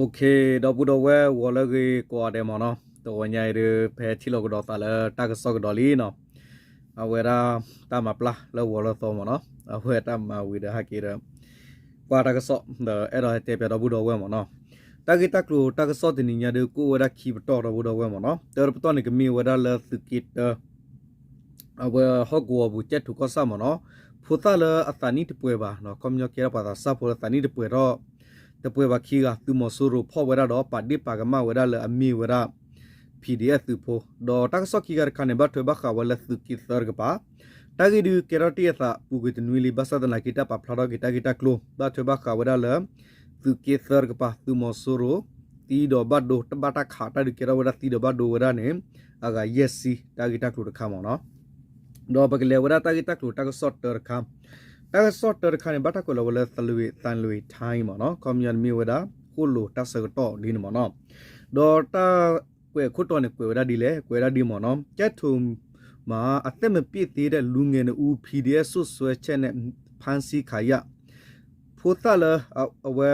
ဒီပုၢ်ဒီဝဲၢ် ဂီၤလၢအဂ့ၤကိးဂၤဒဲးမ့ၢ်နီၤ, တဂီၤညါအံၤဒီး ဖဲထံၣ်လိာ်ကဒီးသးလၢတၢ်ကစီၣ်ကဒီးလံနီၤ, အဝဲဒၣ် တၢ်မၤပျၢ်လၢဂီၤလၢသီမ့ၢ်နီၤ, အဝဲတၢ်မၤဝံၤဒီးဟဲက့ၤဒီး ကွၢ်တၢ်ကစီၣ်ဒီး အဲၣ်ဒိးဟဲတဲပၠးဒီပုၢ်ဒီဝဲၢ်မ့ၢ်နီၤ, တၢ်ဂ့ၢ်တၢ်ကျိၤတၢ်ကစီၣ်တနံၤညါဒီး ကအိၣ်ဝဲဒၣ်ခံပတီၢ်ဒီပုၢ်ဒီဝဲၢ်မ့ၢ်နီၤ, တၢတပတီၢ်န့ၣ် ကမ့ၢ်ဝဲဒၣ်လၢသုးက့တၢ အဝဲဟီၣ်ကဝီၤပူၤ ကၠဲၣ်ထိၣ်ကီၢ်ဆၣ်မ့ၢ်နီၤ, ဖိသၣ်လၢအသးနံၣ်တပှဲၤဘၣ်, ခီပညီကဲထီၣ်ပှၤသးစၢ်ဖိလၢသးနံၣ်တပှဲၤထီၣ် တပှဲၤဘၣ်ခံဂၤ သုးမီၤစိရိၤဖီၣ်ဝဲဒၣ်ဒီး ပာ်ဒ့ၣ်ပာ်ကမၣ်ဝဲဒၣ်လၢအမ့ၢ်ဝဲဒၣ် PDF သုးဖိ, ဒီးတၢ်ကစီၣ်ခံဂၤတခါန့ၣ် ဘၣ်ထွဲဘၣ်ဃးဝဲလၢသုးက့သၢတကပၤ, တၢ်ဂ့ၢ်ဒုးကဲထီၣ်တ့ၢ်အသး ပူၤကွံာ်တနွံလံ, ဘၣ်ဆၣ်သနာ်က့ တၢ်ပာ်ဖျါထီၣ်က့ၤတၢ်ဂ့ၢ်တၢ်ကျိၤ ဘၣ်ထွဲဘၣ်ဃးဝဲဒၣ်လၢ သုးက့သၢတကပၤ သုးမီၤစိရိၤ သံဒီးဘၣ်ဒိ တၢ်ဘၣ်တၢ်ခး တၢ်ဒုးကဲထီၣ်ဝဲဒၣ်သံဒီးဘၣ်ဒိဝဲဒၣ်န့ၣ် အဂၤယဲၢ်ဆံ တၢ်ဂ့ၢ်တၢ်ကျိၤတခါမ့ၢ်နီၤ, ဒီးပကလဲၤဝဲဒၣ်တၢ်ဂ့ၢ်တၢ်ကျိၤတၢ်ကစီၣ်တၢတခါ, တၢ်ကစီၣ်တၢတခါန့ၣ် ဘၣ်တၢ်ကွဲးလီၤဝဲလၢ သလွေ သလွေတိုင်း မ့ၢ်နီၤ, ခီပညီန့ၣ်မ့ၢ်ဝဲဒၣ် ဃိၣ်လိၤတၢ်ဆၢကတီၢ်ဒ်န့ၣ်မ့ၢ်နီၤ, ဒီးတၢ်ကွဲးခိၣ်တီန့ၣ် ကွဲးဝဲဒၣ်ဒ်လဲၣ်, ကွဲးဝဲဒၣ်ဒ်မ့ၢ်နီၤ, ကၠဲၣ်ထိၣ်မး အသက်မပြည့်သေးတဲ့ လူငယ်နှစ်ဦး PDF စွပ်စွဲချက်နဲ့ ဖမ်းဆီးခံရ ဖိသၣ်လၢ အဝဲ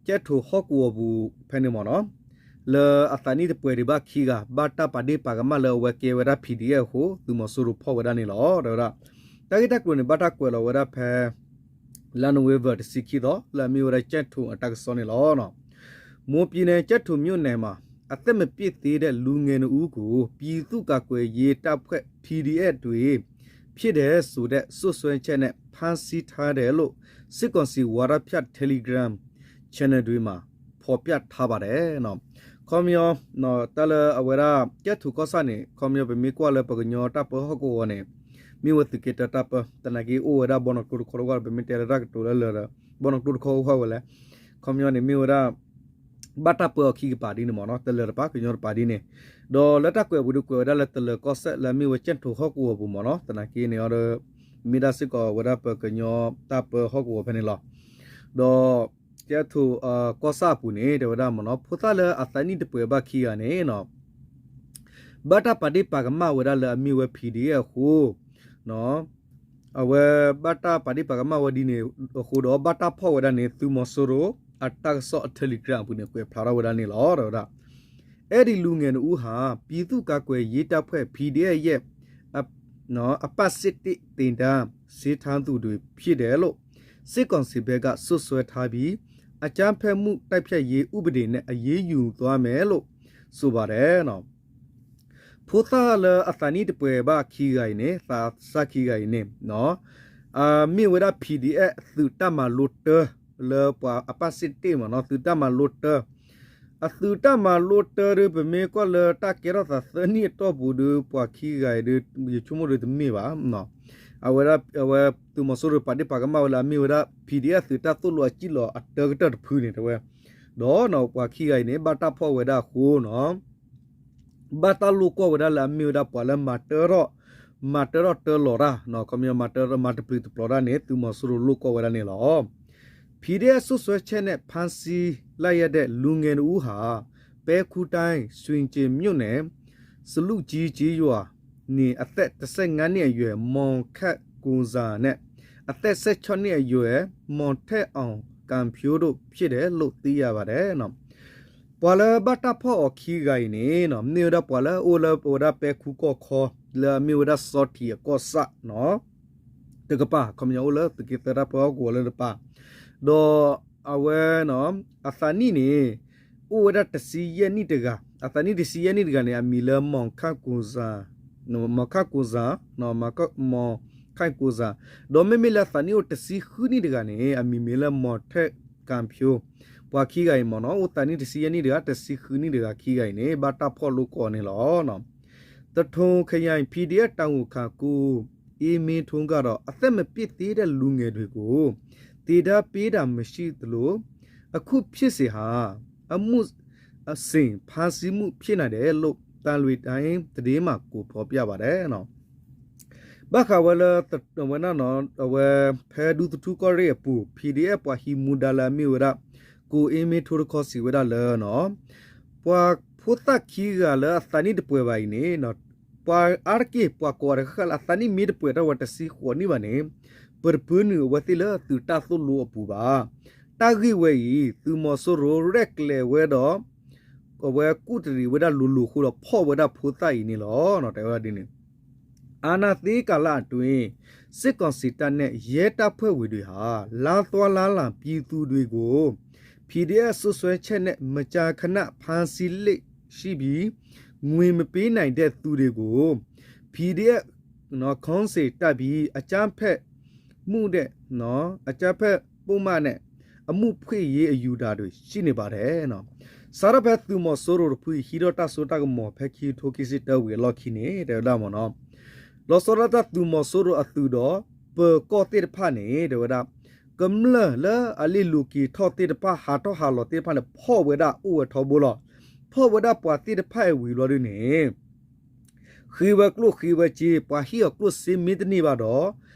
ကၠဲၣ်ထိၣ်ဟီၣ်ကဝီၤပူၤဖဲန့ၣ်မ့ၢ်နီၤ, လၢအသးနံၣ်တပှဲၤဒံးဘၣ်ခံဂၤ ဘၣ်တၢ်ပာ်ဒ့ၣ်ပာ်ကမၣ်လၢအဝဲကဲဝဲဒၣ် PDF အဃိ သုးမီၤစိရိၤဖီၣ်ဝဲဒၣ်န့ၣ်လီၤ တဲဝဲဒၣ်, တၢ်ဂ့ၢ်တၢ်ကျိၤန့ၣ် ဘၣ်တၢ်ကွဲးလီၤဝဲဒၣ်ဖဲ လါနိၣ်ဝ့ဘၢၣ်တဆံခံသီ လၢအမ့ၢ်ဝဲဒၣ် ကၠဲၣ်ထိၣ်အတၢ်ကစီၣ်န့ၣ်လီၤ. မွန်ပြည်နယ် ကၠဲၣ်ထိၣ်မြို့နယ်မှာ အသက်မပြည့်သေးတဲ့ လူငယ်နှစ်ဦးကို ပြည်သူ့ကာကွယ်ရေးတပ်ဖွဲ့ PDF တွေ ဖြစ်တယ်ဆိုတဲ့ စွပ်စွဲချက်နဲ့ ဖမ်းဆီးထားတယ်လို့ စစ်ကောင်စီဝါဒဖြန့် Telegram channel တွေမှာ ဖော်ပြထားပါတယ် ခီပညီ တၢ်လၢအဝဲဒၣ် ကၠဲၣ်ထိၣ်ကီၢ်ဆၣ်န့ၣ် ခီပညီပမ့ၢ်ကွၢ်လၢပကညီတၢ်ပၢဟီၣ်ကဝီၤန့ၣ် မ့ၢ်ဝဲသုးက့တၢတၢ်ပၢ သနာ်က့အိၣ်ဝဲဒၣ်ဘီနီၣ်ကျိတခီတဝၢ် ပမ့ၢ်တဲလၢတၢ်ကတိၤလၢလၢာ်ဒီး ဘီနီၣ်ကျိတခီအိၣ်ဝဲလဲၣ်, ခီပညီန့ၣ်မ့ၢ်ဝဲဒၣ် ဘၣ်တၢ်ပၢအီၤခံကပၤဒ်န့ၣ်မ့ၢ်နီၤ, တလၢၤတပၤ ကညီတပၤဒ်န့ၣ်, ဒီးလၢတၢ်ကွဲးပူၤဒီးကွဲးဝဲဒၣ်လၢတလၢၤကီၢ်စဲၣ်လၢအမ့ၢ်ဝဲကၠဲၣ်ထိၣ်ဟီၣ်ကဝီၤပူၤမ့ၢ်နီၤ, သနာ်က့န့ၣ်အီၤဒီး မ့ၢ်ဒၣ်စ့ၢ်ကီးဝဲဒၣ်ပကညီတၢ်ပၢဟီၣ်ကဝီၤဖဲန့ၣ်လီၤ. ဒီးကၠဲၣ်ထိၣ်ကီၢ်ဆၣ်အပူၤန့ၣ် တဲဝဲဒၣ်မ့ၢ်နီၤ, ဖိသၣ်လၢအသးနံၣ်တပှဲၤဘၣ်ခံဂၤန့ၣ် ဘၣ်တၢ်ပာ်ဒ့ၣ်ပာ်ကမၣ်ဝဲဒၣ်လၢအမ့ၢ်ဝဲ PDF အဃိ အဝဲဘၣ်တၢ်ပာ်ဒ့ၣ်ပာ်ကမၣ်ဝဲဒ်န့ၣ်အဃိဒီး ဘၣ်တၢ်ဖီၣ်ဝဲဒၣ်န့ၣ် သုးမီၤစိရိၤအတၢ်ကစီၣ်အ Telegram အပူၤန့ၣ် ကွဲးဖျါထီၣ်ဝဲဒၣ်န့ၣ်လီၤ တဲဝဲဒၣ်. အဲဒီလူငယ်နှစ်ဦးဟာ ပြည်သူ့ကာကွယ်ရေးတပ်ဖွဲ့ PDF ရဲ့ အနော် အပတ်စစ်တစ်သင်တန်း ဆင်းထားသူတွေ ဖြစ်တယ်လို့ စစ်ကောင်စီဘက်က စွပ်စွဲထားပြီး အကြမ်းဖက်မှုတိုက်ဖျက်ရေးဥပဒေနဲ့ အရေးယူသွားမယ်လို့ ဆိုပါတယ်နော်. ဖိသၣ်လၢအသးနံၣ်တပှဲၤဘၣ်ခံဂၤအံၤန့ၣ် သးစၢ်ခံဂၤအံၤန့ၣ် အမ့ၢ်ဝဲဒၣ် PDF သုးတၢ်မၤလိတၢ လၢပှၤအပတ်စစ်တစ်မ့ၢ်နီၤ သုးတၢ်မၤလိတၢ အသုးတၢ်မၤလိတၢဒီး ပမ့ၢ်ကွၢ်လၢတၢ်ကဲထီၣ်သးသၢနံၣ်အတီၢ်ပူၤဒီး ပှၤခံဂၤအံၤဒီး ယဆိကမိၣ်ဒီးတမ့ၢ်ဘၣ်. အဝဲဒၣ် အဝဲသုးမီၤစိရိၤပာ်ဒ့ၣ်ပာ်ကမၣ်ဝဲလၢအမ့ၢ်ဝဲဒၣ် PDF သုးတၢ်သိၣ်လိအစံၣ်လီၤအတၢကတၢၢ်တဖုန့ၣ် တဲဝဲ ဒီးပှၤခံဂၤအံၤန့ၣ် ဘၣ်တၢ်ဖီၣ်ဝဲဒၣ်အဃိနီၤ ဘၣ်တၢ်လိာ်ကွီၢ်ဝဲဒၣ်လၢအမ့ၢ်ဝဲဒၣ်ပှၤလၢမၤတၢထီၣ် မၤတၢထီၣ်တၢလီၤတၢ် ခီပညီမၤတၢထီၣ်မၤတပျုာ်တပျီၤတၢ်န့ၣ် သုးမီၤစိရိၤလိာ်ကွီၢ်ဝဲဒၣ်န့ၣ်လီၤ. PDF စွပ်စွဲချက်နဲ့ ဖမ်းဆီးလိုက်ရတဲ့ လူငယ်နှစ်ဦးဟာ ပဲခူးတိုင်း ရွှင်ကျင်မြို့နယ် စလူကီးကျေးရွာနေ အသက် တစ်ဆယ့်ငါးနှစ်အရွယ် မောင်ခန့်ကိုဇာနဲ့ အသက် ဆယ့်ခြောက်နှစ်အရွယ် မောင်ထက်အောင်ကံဖြိုးတို့ ဖြစ်တယ်လို့ သိရပါတယ် ပှၤလၢဘၣ်တၢ်ဖီၣ်အီၤခံဂၤအံၤန့ၣ် မ့ၢ်ဝဲဒၣ်ပှၤလၢအအိၣ်လၢပဝဲဒၣ်ပဲခူးကီၢ်ခီ လၢအမ့ၢ်ဝဲဒၣ်စီၤထံးအကီၢ်ဆၣ် တကပၤ ခီပညီအိၣ်လၢသုးက့သၢတၢ်ပၢဟီၣ်ကဝီၤလၢတပၤ ဒီးအဝဲ အသးနံၣ်န့ၣ် အိၣ်ဝဲဒၣ်တဆံယဲၢ်နံၣ်တဂၤ အသးနံၣ်တဆံယဲၢ်နံၣ်တဂၤန့ၣ် အမံၤလၢ မောင်ခန့်ကိုဇာ မောင်ခန့်ကိုဇာ မောင်ခန့်ကိုဇာ ဒီးမ့မ့ၢ်လၢအသးနံၣ်အိၣ်တဆံဃုနံၣ်တဂၤန့ၣ် အမံၤမ့ၢ်လၢ မောင်ထက်အောင်ကံဖြိုး ပှၤခံဂၤအံၤမ့ၢ်နီၤ အိၣ်သးနံၣ်တဆံယဲၢ်နံၣ်တဂၤ တဆံဃုနံၣ်တဂၤခံဂၤအံၤန့ၣ် ဘၣ်တၢ်ဖီၣ်လိာ်ကွီၢ်န့ၣ်လီၤ. သထုံခရိုင် PDF တာဝန်ခံ ကိုအေးမင်းထွန်းကတော့ အသက်မပြည့်သေးတဲ့ လူငယ်တွေကို သင်တန်းပေးတာမရှိသလို အခုဖြစ်စဉ်ဟာ အမှုဆင်ဖမ်းဆီးမှုဖြစ်နိုင်တယ်လို့ သံလွင်တိုင်းသတင်းမှာ ကိုဖော်ပြပါတယ် ဘၣ်ဃးဝဲလၢ အဝဲ ဖဲဒူသထူကီၢ်ရ့ၣ်အပူၤ PDF ပှၤဟံးမူဒါလၢအမ့ၢ်ဝဲဒၣ် ကိုအေးမင်းထွန်းတခီစံးဝဲဒၣ်လၢ ပှၤဖိသၣ်ခံဂၤလၢအသးနံၣ်တပှဲၤဘၣ်အံၤန့ၣ် ပှၤအါတက့ၢ် ပှၤကိးဂၤဒဲးဃၣ်ဃၣ်လၢအသးနံၣ်မ့ၢ်တပှဲၤထီၣ်ဝဲတဆံဃိးနံၣ်ဘၣ်န့ၣ် ပတပၢနုာ်အဝဲသ့ၣ်လၢသုးတၢ်သိၣ်လိအပူၤဘၣ်. တၢ်ဂ့ၢ်ဝဲအံၤ သုးမီၤစိရိၤရဲၣ်ကျဲၤဝဲဒီး အဝဲကူၣ်တရံးဝဲဒၣ်လိၤလိၤအဃိဒီး ဖီၣ်ဝဲဒၣ်ဖိသၣ်အံၤန့ၣ်လီၤ. တဲဝဲဒၣ်ဒ်န့ၣ် အာဏာသိမ်းကာလအတွင်း စစ်ကောင်စီတပ်နဲ့ ရဲတပ်ဖွဲ့ဝင်တွေဟာ လမ်းသွားလမ်းလာပြည်သူတွေကို PDF စွပ်စွဲချက်နဲ့ မကြာခဏ ဖမ်းဆီးလေ့ရှိပြီး ငွေမပေးနိုင်တဲ့သူတွေကို PDF နော် ခေါင်းစဉ်တပ်ပြီး အကြမ်းဖက်မှုနဲ့နော် အကြမ်းဖက်ပုဒ်မနဲ့ အမှုဖွင့်ရေးအယူတာတွေရှိနေပါတယ်နော်. စးထီၣ်ဖဲသုးမီၤစိရိၤတဖုအံၤ ဟံးထီၣ်တၢ်စိတၢ်ကမီၤဖဲခံကထိခံဆံတၢဝံၤအလီၢ်ခံန့ၣ် တဲဝဲဒၣ်မ့ၢ်နော် လီၤဆီဒၣ်တၢ်သုးမီၤစိရိၤအသုးဒီး ပၢၤကီၢ်သ့ၣ်တဖၣ်န့ၣ် တဲဝဲဒၣ် ကမျၢၢ်လၢအလ့ၣ်လူၤက့ၤထီၣ်သ့ၣ်တဖၣ် ဟးထီၣ်ဟးလီၤသ့ၣ်တဖၣ်န့ၣ် ဖီၣ်ဝဲဒၣ်အိၣ်ဝဲထီဘိလီၤ. ဖီၣ်ဝဲဒၣ်ပှၤသ့ၣ်တဖၣ်အံၤဝံၤလီၤဒ်န့ၣ် ဃ့ဝဲကျိၣ်ဃ့ဝဲစ့ ပှၤဟ့ၣ်အီၤကျိၣ်စ့မ့တန့ၢ်ဘၣ်ဒီး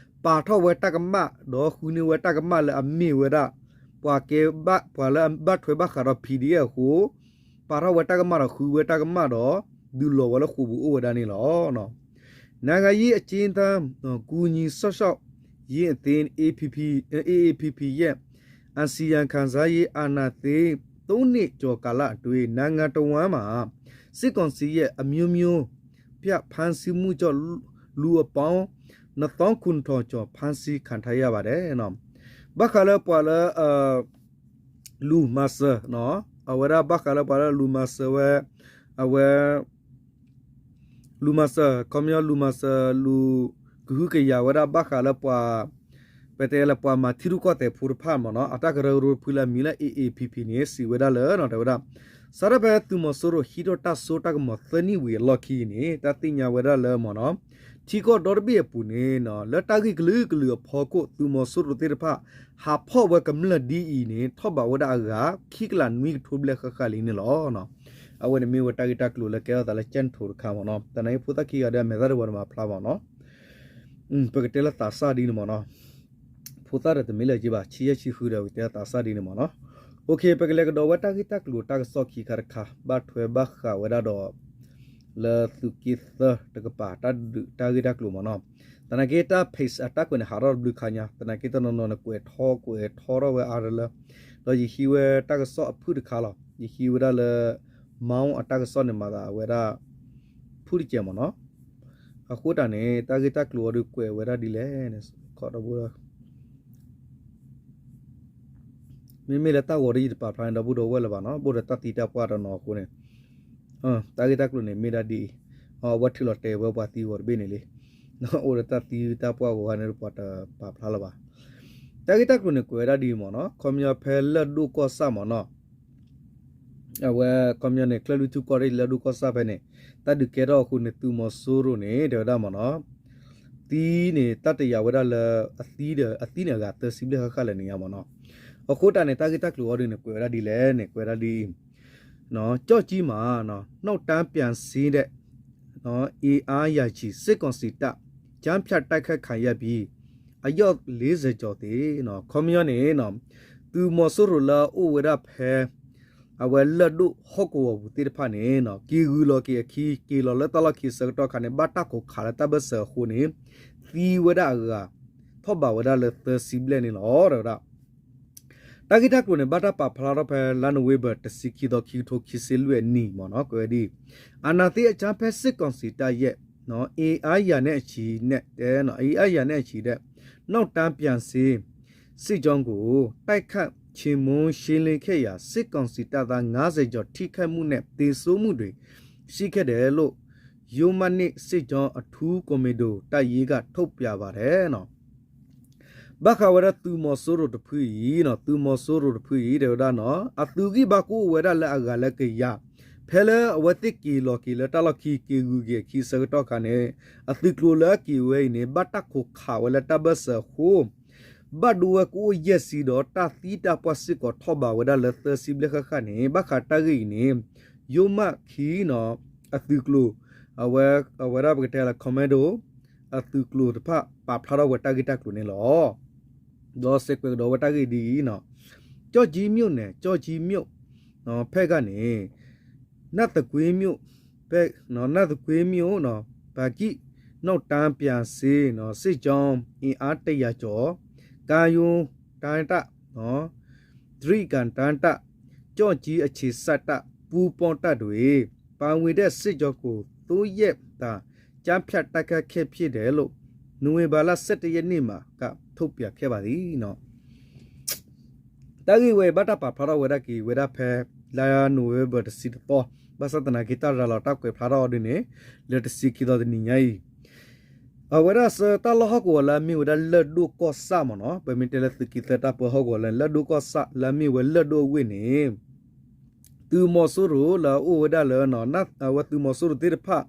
ပာ်ထီၣ်ဝဲတၢ်ကမၣ် ဒီးဃုန့ၢ်ဝဲတၢ်ကမၣ်လၢအမ့ၢ်ဝဲဒၣ် ပှၤကဲဘၣ် ပှၤလၢအဘၣ်ထွဲဘၣ်ဃးဒီး PDF အဃိ ပာ်ထီၣ်ဝဲတၢ်ကမၣ်ဒီးဃုဝဲတၢ်ကမၣ်ဒီး ဒုးလီၤဝဲလၢဃိာ်ပူၤအိၣ်ဝဲဒၣ်န့ၣ်လီၤ. နိုင်ငံရေးအကျဉ်းသား ကူညီစောင့်ရှောက်ရေးအသင်း AAPP ရဲ့ အစီရင်ခံစာအရ အာဏာသိမ်း သုံးနှစ်ကျော်ကာလအတွင်း နိုင်ငံတဝန်းမှာ စစ်ကောင်စီရဲ့ အမျိုးမျိုးပြဖမ်းဆီးမှုကြောင့် လူပေါင်း နှစ်သောင်းခုနစ်ထောင်ကျော် ဖမ်းဆီးခံထားရပါတယ် ဘၣ်ဃးလၢပှၤလၢ လူၤမၤစၢၤ အဝဲဒၣ်ဘၣ်ဃးလၢပှၤလၢလူၤမၤစၢၤဝဲ အဝဲ လူၤမၤစၢၤ ခီပညီလူၤမၤစၢၤ လူၤကဟုကယာ်ဝဲဒၣ်ဘၣ်ဃးလၢပှၤ ပတဲလၢပှၤမၤထံရူၢ်ကီၢ်သဲးဖိတဖၣ်မ့ၢ်နီၤ အတၢ်ကရၢကရိတဖုလၢအမံၤလၢ A A P P န့ၣ် စံးဝဲဒၣ်လၢ တဲဝဲဒၣ် စးထီၣ်ဖဲသုးမီၤစိရိၤဟံးထီၣ်တၢ်စိတၢ်ကမီၤသၢနံၣ်ဝံၤအလီၢ်ခံန့ၣ် တၢ်သ့ၣ်ညါဝဲဒၣ်လၢမ့ၢ်နီၤ ထံကီၢ်ဒီတဘ့ၣ်အပူၤန့ၣ် လၢတၢ်ဂ့ၢ်ကလုာ်ကလုာ်အဖီခိၣ် သုးမီၤစိရိၤသ့ၣ်တဖၣ် ဟးဖီၣ်ဝဲကမျၢၢ်ဒ်အံၤန့ၣ် ထီၣ်ဘးဝဲဒၣ်အဂၤ ခံကလးနွံကထိဘျဲၣ်ဃၣ်ဃၣ်လံန့ၣ်လီၤ. အဝဲန့ၣ်မ့ၢ်ဝဲတၢ်ဂ့ၢ်တၢ်ကျိၤလၢကဲထီၣ်သးလၢ ကၠဲၣ်ထီၣ်တခါမ့ၢ်နီၤ သနာ်က့ဖိသၣ်ခံဂၤဒီးအမဲာ်သၣ်တဝဲတမၤဖျါမ့ၢ်နီၤ ပကတဲလၢသးစၢ်ဒ်န့ၣ်မ့ၢ်နီၤ ဖိသၣ်ဒီးတမ့ၢ်လၢၤက့ဘၣ် ဆံယဲၢ်ဆံဃုဒီး ပကတဲလၢသးစၢ်ဒ်န့ၣ်မ့ၢ်နီၤ ပကလဲၤကဒီးဝဲတၢ်ဂ့ၢ်တၢ်ကျိၤတၢ်ကစီၣ်ခံခါတခါ ဘၣ်ထွဲဘၣ်ဃးဝဲဒၣ်ဒီး လၢသုးက့သၢတကပၤ တၢ်ဒုးတၢ်ဂ့ၢ်တၢ်ကျိၤမ့ၢ်နီၤ သနာ်က့တၢ် page အတၢ်ကွဲးန့ၣ် ဟးထီၣ်တဘျုးခါညါ သနာ်က့တနီၤနီၤန့ၣ် ကွဲးထီၣ်ကွဲးထီထီၣ်ဝဲအါတလၢ ဒီးယဟံးဝဲတၢ်ကစီၣ်အဖုၣ်တခါလီၤ ယဟံးဝဲဒၣ်လၢ Mount အတၢ်ကစီၣ်န့ၣ်မၤသးဝဲဒၣ် ဖုၣ်တကဲးမ့ၢ်နီၤ အဃိတၢ်န့ၣ် တၢ်ဂ့ၢ်တၢ်ကျိၤအီၤဒုးကွဲးဝဲဒၣ်ဒ်လဲၣ်န့ၣ် ခီဒီဘိ မ့မ့ၢ်လၢတၢ်ဂီၤဒီးယတပာ်ဖျါန့ၣ် ဒီပုၢ်ဒီဝဲၢ်လၢၤဘၣ်နီၤ ဘၣ်ဒီးတၢ်သံတၢ်ပှၢ်တနီၤအဃိန့ၣ် တၢ်ဂ့ၢ်တၢ်ကျိၤန့ၣ်မ့ၢ်ဒၣ်ဒ်အံၤ အဝဲထုးလီၤတဲာ်ဝဲပှၤသံဂီၤတဘ့ၣ်န့ၣ်လံ အိၣ်ဒီးတၢ်သံတၢ်ပှၢ်ဂီၤဂၤန့ၣ် ပှၤတပာ်ဖျါလၢၤဘၣ် တၢ်ဂ့ၢ်တၢ်ကျိၤန့ၣ် ကွဲးဝဲဒၣ်ဒ်အံၤမ့ၢ်နီၤ ခီပညီဖဲလၢၢ်ဒိၣ်ကီၢ်ဆၣ်မ့ၢ်နီၤ အဝဲခီပညီန့ၣ် ကၠဲၣ်လွံၢ်ထူၣ်ကီၢ်ရ့ၣ်လၢၢ်ဒိၣ်ကီၢ်ဆၣ်ဖဲန့ၣ် တၢ်ဒုးကဲထီၣ်အဃိန့ၣ် သုးမီၤစိရိၤန့ၣ် တဲဝဲဒၣ်မ့ၢ်နီၤ သံန့ၣ် တၢ်တယာ်ဝဲဒၣ်လၢ အသံဒီး အသံန့ၣ်အဂၤသၢဆံဘျဲၣ်ဃၣ်ဃၣ်လၢာ်န့ၣ်ညါမ့ၢ်နီၤ အဃိတၢ်န့ၣ် တၢ်ဂ့ၢ်တၢ်ကျိၤအီၤဒုးန့ၣ် ကွဲးဝဲဒၣ်ဒ်လဲၣ်န့ၣ် ကွဲးဝဲဒၣ်ဒ်အံၤ ကျောက်ကြီးမှာ နောက်တန်းပြန်ဆင်းတဲ့ အင်အားရာချီ စစ်ကောင်စီတပ် ကြားဖြတ်တိုက်ခိုက်ခံရပြီး အယောက် လေးဆယ်ကျော်သေ ခီပညီန့ၣ် သုးမီၤစိရိၤလၢအအိၣ်ဝဲဒၣ်ဖဲ အဝဲလၢၢ်ဒိၣ်ဟီၣ်ကဝီၤပူၤသ့ၣ်တဖၣ်န့ၣ် က့ၤဂုာ်လီၤက့ၤအခံ က့ၤလီၤလၢတၢ်လီၢ်ခံဆၢကတီၢ်ခါန့ၣ် ဘၣ်တၢ်ခိးခးလၢတၢ်ဘၢၣ်စၢၤအဃိန့ၣ် သံဝဲဒၣ်အဂၤ ထီၣ်ဘးဝဲဒၣ်လၢသၢဆံဘျဲၣ်န့ၣ်လီၤ တဲဝဲဒၣ် တၢ်ဂ့ၢ်တၢ်ကျိၤန့ၣ် ဘၣ်တၢ်ပာ်ဖျါထီၣ်ဖဲလါနိၣ်ဝ့ဘၢၣ် တဆံခံသီ ခံကထိခံဆံလွံၢ်အနံၤမ့ၢ်နီၤ ကွဲးဝဲဒ်အံၤ အာဏာသိမ်းအကြမ်းဖက်စစ်ကောင်စီတပ်ရဲ့ အင်အားရာနဲ့အချီနဲ့ အင်အားရာနဲ့အချီတဲ့ နောက်တန်းပြန်ဆင်း စစ်ကြောင်းကို တိုက်ခိုက်ချေမှုန်းရှင်းလင်းခဲ့ရာ စစ်ကောင်စီတပ်သား ငါးဆယ်ကျော် ထိခိုက်မှုနဲ့ သေဆုံးမှုတွေ ရှိခဲ့တယ်လို့ ယိုမနစ်စစ်ကြောင်းအထူးကွန်မန်ဒိုတပ်ရင်းက ထုတ်ပြန်ပါတယ် ဘၣ်ဃးဝဲဒၣ်သုးမီၤစိရိၤတဖုအံၤနီၤ သုးမီၤစိရိၤတဖုအံၤ တဲဝဲဒၣ်နီၤ အသုးဂံၢ်ဘါကအိၣ်ဝဲဒၣ်လၢအဂၤလၢကယၤ ဖဲလၢအဝဲသ့ၣ်က့ၤလီၤက့ၤလၢတၢ်လီၢ်ခံ က့ၤဂုာ်က့ၤအခံဆၢကတီၢ်ခါန့ၣ် အသုးကျိၤလၢအက့ၤဝဲအံၤန့ၣ် ဘၣ်တၢ်ခိးခးဝဲလၢတၢ်ဘၢၣ်စၢၤအဃိ ဘၣ်ဒိဝဲကအိၣ်ယဲၢ်ဆံဒီးတၢ်သံတၢ်ပှၢ်စ့ၢ်ကီးထီၣ်ဘးဝဲဒၣ်လၢသၢဆံဘျဲၣ်ဃၣ်ဃၣ်န့ၣ် ဘၣ်ဃးတၢ်ဂ့ၢ်အံၤန့ၣ် ယိုမနစ်နီၤ အသုးကျိၤ အဝဲ အဝဲဒၣ်ပကတဲလၢ ကွန်မန်ဒို အသုးကျိၤတဖၣ် ပာ်ဖျါထီၣ်ဝဲတၢ်ဂ့ၢ်တၢ်ကျိၤန့ၣ်လီၤ. ဒီးစဲးကွဲးကဒီးဝဲတၢ်ဂ့ၢ်ဒ်အံၤနီၤ ကျောက်ကြီးမြို့နယ် ကျောက်ကြီးမြို့ ဖဲဂၤန့ၣ် နၢ်သကွ့မြို့ ဖဲ နၢ်သကွ့မြို့ ပကံၣ် နောက်တန်းပြန်ဆင်း စစ်ကြောင်း အင်အားတစ်ရာကျော် ကားရိုးတန်းတပ် နော် ဒီး တြံးကၣ်တၢတၢ် ကၠီၣ်ကၠံအဆံးစၢ်တၢ် ပူပီၣ်တၢ်ဒွံး ပာ်ဝံၤဒဲးစ့ၣ်ကၠီၤကိၣ် သိယဲၢ်တၢ် ကၠါဖၠၣ်တၢ်ခၢၣ်ခဲဖံးဒဲးလိၤ နိၣ်ဝ့ဘၢၣ်လါ ဆၢတၢယဲၢ်နံၣ်မး ကထိၣ်ပၠးခဲဘၣ်လံ တၢ်ဂ့ၢ်ဝဲအံၤ ဘၣ်တၢ်ပာ်ဖျါထီၣ်ဝဲဒၣ်က့ၤဝဲဒၣ်ဖဲ လါနိၣ်ဝ့ဘၢၣ်တဆံတသီ, ဘၣ်ဆၣ်သနာ်က့ တၢ်ရၤလီၤတၢ်ကွဲးဖျါထီၣ်အီၤဒ်န့ၣ် လၢတဆံခံသီတနံၤညါအံၤ အဝဲဒၣ်ဆၢတၢ်လီၢ်ဟီၣ်ကဝီၤလၢအမ့ၢ်ဝဲဒၣ်လၢၢ်ဒိၣ်ကီၢ်ဆၣ်မ့ၢ်နီၤ, ပမ့ၢ်တဲလၢသုးက့သၢတၢ်ပၢဟီၣ်ကဝီၤလၢ လၢၢ်ဒိၣ်ကီၢ်ဆၣ်လၢအမ့ၢ်ဝဲလၢၢ်ဒိၣ်အဝ့ၢ်န့ၣ် သုးမီၤစိရိၤလၢအအိၣ်ဝဲဒၣ်လၢ အဝဲသုးမီၤစိရိၤသ့ၣ်တဖၣ်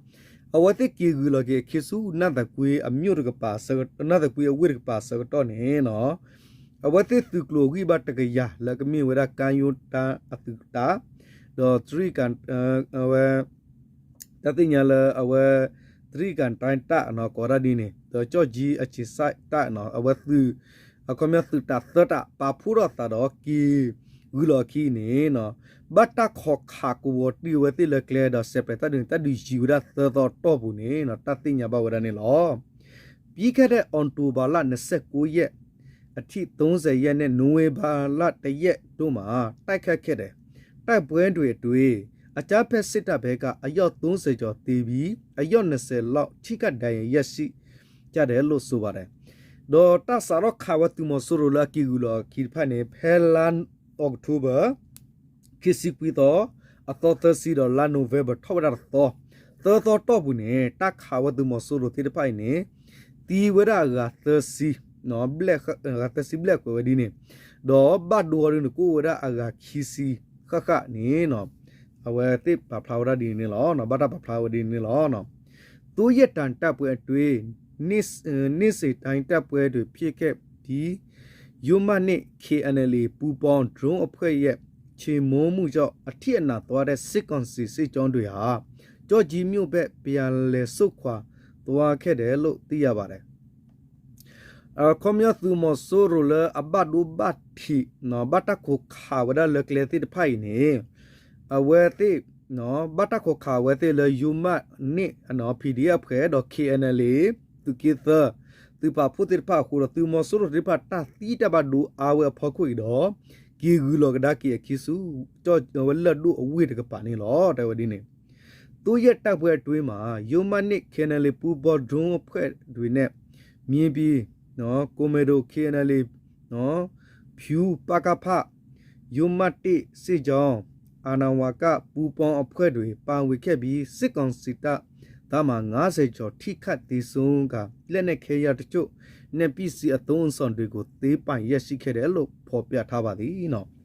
အဝဲသ့ၣ်က့ၤဂုာ်လီၤက့ၤအခံဆူ နၢ်သးကွ့အဝ့ၢ်တကပၤအဆၢကတီၢ်န့ၣ် အဝဲသ့ၣ်သုးကျိၤအဂံၢ်ဘါတကယၤ လၢကမ့ၢ်ဝဲဒၣ်ကါယိတၢ်အသုးကတၢၢ်, ဒီးတြံးကၣ် အဝဲ တၢ်သ့ၣ်ညါလၢအဝဲ တြံးကၣ်တၢတၢ် ကိးဒၣ်ဒ်န့ၣ် ဒီးကၠီၣ်ကၠံအဆံးစၢ်တၢ် အဝဲသုး အခီပညီသုးတၢ်သၢတၢ် ပာ်ဖှိၣ်ထီၣ်သးဒီးက့ၤဂုာ်လီၤအခံန့ၣ် ဘၣ်တၢ်ခိးခးကဝီၤတံၢ်အဝဲသ့ၣ်လၢကျဲဒီး စဲးပြဲးတၢ်ဒုးန့ၣ် တၢ်ဒုးယံၤဝဲဒၣ်သၢသီအတီၢ်ပူၤန့ၣ် တၢ်သ့ၣ်ညါဘၣ်ဝဲဒၣ်န့ၣ်လီၤ. ပြီးခဲ့တဲ့ အောက်တိုဘာလ နှစ်ဆယ့်ကိုးရက် အထိ သုံးဆယ်ရက်နေ့ နိုဝင်ဘာလ တစ်ရက်တို့မှာ တိုက်ခိုက်ခဲ့တယ်. တိုက်ပွဲတွေအတွင်း အကြမ်းဖက်စစ်တပ်ဘက်က အယောက် သုံးဆယ်ကျော်သေပြီး အယောက် နှစ်ဆယ်လောက် ထိခိုက်ဒဏ်ရာရရှိကြတယ်လို့ ဆိုပါတယ်. ဒီးတၢ်စးထီၣ်ခးဝဲသုးမီၤစိရိၤလၢအက့ၤဂုာ်လီၤအခံတဖၣ်န့ၣ် ဖဲလါအီးကထိဘၢၣ် ခံဆံခွံသီ အသီသၢဆံဒီးလါနိၣ်ဝ့ဘၢၣ်ထီၣ်ဝဲဒၣ်တသီ, သၢသီတီၢ်ပူၤန့ၣ် တၢ်ခးဝဲသုးမီၤစိရိၤသ့ၣ်တဖၣ်အံၤန့ၣ် သံဝဲဒၣ်အဂၤသၢဆံ, ဘျဲၣ် အဂၤသၢဆံဘျဲၣ်ကွဲးဝဲဒ်န့ၣ်, ဒီးဘၣ်ဒိအီၤဒ်န့ၣ် ကအိၣ်ဝဲဒၣ်အဂၤခံဆံဃၣ်ဃၣ်န့ၣ် အဝဲသ့ၣ်ပာ်ဖျါဝဲဒၣ်ဒ်န့ၣ်လီၤ. ဘၣ်တၢ်ပာ်ဖျါဝဲဒ်န့ၣ်လီၤ. သိယဲၢ်တၢ်တပ်ပွဲအတွင်း နေ့ နေ့စဉ်တိုင်းတိုက်ပွဲတွေဖြစ်ခဲ့ပြီး ယိၤမးန့ၣ် KNLA ပူးပေါင်း drone အဖွဲ့ရဲ့ ချေမှုန်းမှုကြောင့် အထိအနာသွားတဲ့ စစ်ကောင်စီစစ်ကြောင်းတွေဟာ ကျောက်ကြီးမြို့ဘက် ပြန်လည်ဆုတ်ခွာသွားခဲ့တယ်လို့ သိရပါတယ်. အခီပညီသုးမီၤစိရိၤလၢအဘၣ်ဒိဘၣ်ထံး ဘၣ်တၢ်ခိးခးဝဲဒၣ်လၢကျဲသ့ၣ်တဖၣ်အံၤန့ၣ် အဝဲသ့ၣ် ဘၣ်တၢ်ခိးခးဝဲသ့ၣ်လၢယိၤမးန့ၣ် PDF ဖှဲးဒီး KNLA သုးက့သၢ သုးပာ်ဖှိၣ်သ့ၣ်တဖၣ်အဃိဒီး သုးမီၤစိရိၤသ့ၣ်တဖၣ်တၢ်သံတၢ်ဘၣ်ဒိအါဝဲအဖီခိၣ်အံၤဒီး က့ၤဂုာ်လီၤကဒါက့ၤအခံဆူ ဝဲလၢၢ်ဒိၣ်အဝ့ၢ်တကပၤန့ၣ်လီၤ. တဲဝဲဒ်န့ၣ် သိယဲၢ်တၢ်ပွဲအတွင်းမှာ ယိၤမးန့ၣ် KNLA ပူးပေါင်း drone အဖွဲ့တွေနဲ့ မြေပြင် ကွန်မန်ဒို KNLA ဖြူ ပကဖ ယိၤမးတ့ၢ်စစ်ကြောင်း အဏာဝက ပူးပေါင်းအဖွဲ့တွေ ပါဝင်ခဲ့ပြီး စစ်ကောင်စီတပ်သားမှ ငါးဆယ်ကျော် ထိခိုက်သေဆုံးကာ လက်နက်ခဲယမ်းတချို့နဲ့ ပစ္စည်းအသုံးအဆောင်တွေကို သိမ်းပိုင်ရရှိခဲ့တယ်လို့ ဖော်ပြထားပါသည်.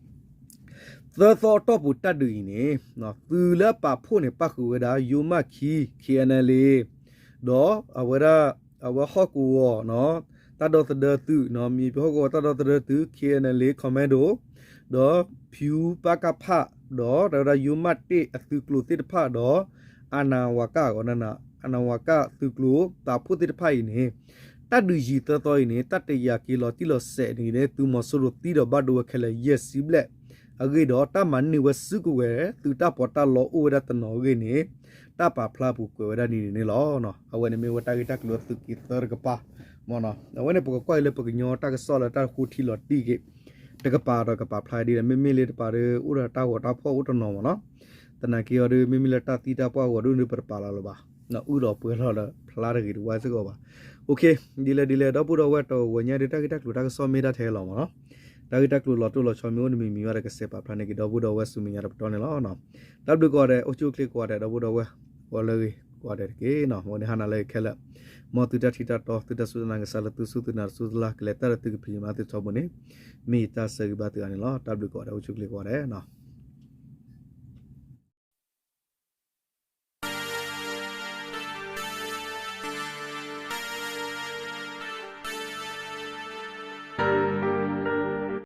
သၢသီအတီၢ်ပူၤတၢ်ဒုးအံၤန့ၣ် သုးလၢပာ်ဖှိၣ်န့ၣ် ပၣ်ဃုာ်ဝဲဒၣ် ယိၤမးခံ KNLA ဒီးအဝဲဒၣ် အဝဲဟီၣ်ကဝီၤ တၢ်ဒီသဒၢသုး မ့ၢ်ဟီၣ်ကဝီၤတၢ်ဒီသဒၢသုး KNLA Commando ဒီး ဖြူ ပကဖ ဒီးတၢ်ဝဲဒၣ်ယိၤမးတ့ၢ်အသုးကျိၤသ့ၣ်တဖၣ်ဒီး အဏာဝက အဏာဝက သုးကျိၤပာ်ဖှိၣ်သ့ၣ်တဖၣ်အံၤန့ၣ် တၢ်ဒုးယံၤသၢသီအံၤန့ၣ် တၢ်တယာ်က့ၤလီၤတံၢ်လီၤဆဲးန့ၣ် သုးမီၤစိရိၤသံဒီးဘၣ်ဒိဝဲခဲလၢာ်ယဲၢ်ဆံဘျဲၣ်အဂ့ၢ်ဒီး တၢ်မၤန့ၢ်ဝဲစုကဝဲၤ သုးတၢ်ပီးတၢ်လီအိၣ်ဝဲဒၣ်တနီၤအဂ့ၢ်န့ၣ် တၢ်ပာ်ဖျါပူၤကွဲးဝဲဒၣ်ဒ်န့ၣ်န့ၣ်လီၤ. အဝဲန့ၣ်မ့ၢ်ဝဲတၢ်ဂ့ၢ်တၢ်ကျိၤသုးက့သၢတကပၤ အဝဲန့ၣ်ပကကွၢ်အံၤလၢပကညီတၢ်ကစီၣ်လၢတၢ်ဃိထံလီၤတံၢ်က့ၤ တကပၤဒီးကပာ်ဖျါဒ်လဲၣ် မ့မ့ၢ်လၢတပၤဒီး အိၣ်ဒီးတၢ်ဂီၤတၢ်ဖီၣ်အိၣ်တနီၤမ့ၢ်နီၤ သနာ်က့အီၤဒီး မ့မ့ၢ်လၢတၢ်သံတၢ်ပှၢ်ဂီၤဒ်န့ၣ် ပတပာ်လီၤလၢၤဘၣ်, အုၣ်ဒီးပှဲၤလီၤဒီးဖျါတဂ့ၤတဝါစ့ၢ်ကီးဘၣ်. ဒ်လဲၣ်ဒ်လဲၣ် ဒီပုၢ်ဒီဝဲၢ်တဂီၤညါဒီး တၢ်ဂ့ၢ်တၢ်ကျိၤတၢ်ကစီၣ်မ့ၢ်ဒၣ်ထဲလီၤမ့ၢ်နီၤ, တၢ်ဂ့ၢ်တၢ်ကျိၤလီၤတိၢ်လီၤဆီမ့ၢ်အိၣ်တမံၤမံၤဘၣ်ဒီး ကစဲးပာ်ဖျါန့ၢ်က့ၤဒီပုၢ်ဒီဝဲၢ်ဆူမဲာ်ညါတပတီၢ်န့ၣ်လီၤ. တၢ်ဘျုးကိးဂၤဒဲး အိၣ်ဆူၣ်အိၣ်ချ့ကိးဂၤဒဲး ဒီပုၢ်ဒီဝဲၢ် ကိးလၢဂ့ၤကိးဂၤဒဲးတက့ၢ်. ဝဲန့ၣ်ဟါနၤလၢအဂ့ၤခဲလၢာ်, မ်သုတၢ်ထံၣ်တၢ်တီ သုတၢ်စူၢ်တၢ်နာ်ကစၢ်လၢသုစူၢ်သုနာ်တစူၢ်တလၢ် ကလဲၤတၢ်ဒီးသုကဖံးမၤသုထီဘိန့ၣ် မ့ၢ်ယတၢ်ဆၢဂ့ၤဘၣ်သုဂၤန့ၣ်လီၤ. တၢ်ဘျုးကိးဂၤဒဲး အိၣ်ဆူၣ်အိၣ်ချ့ကိးဂၤဒဲး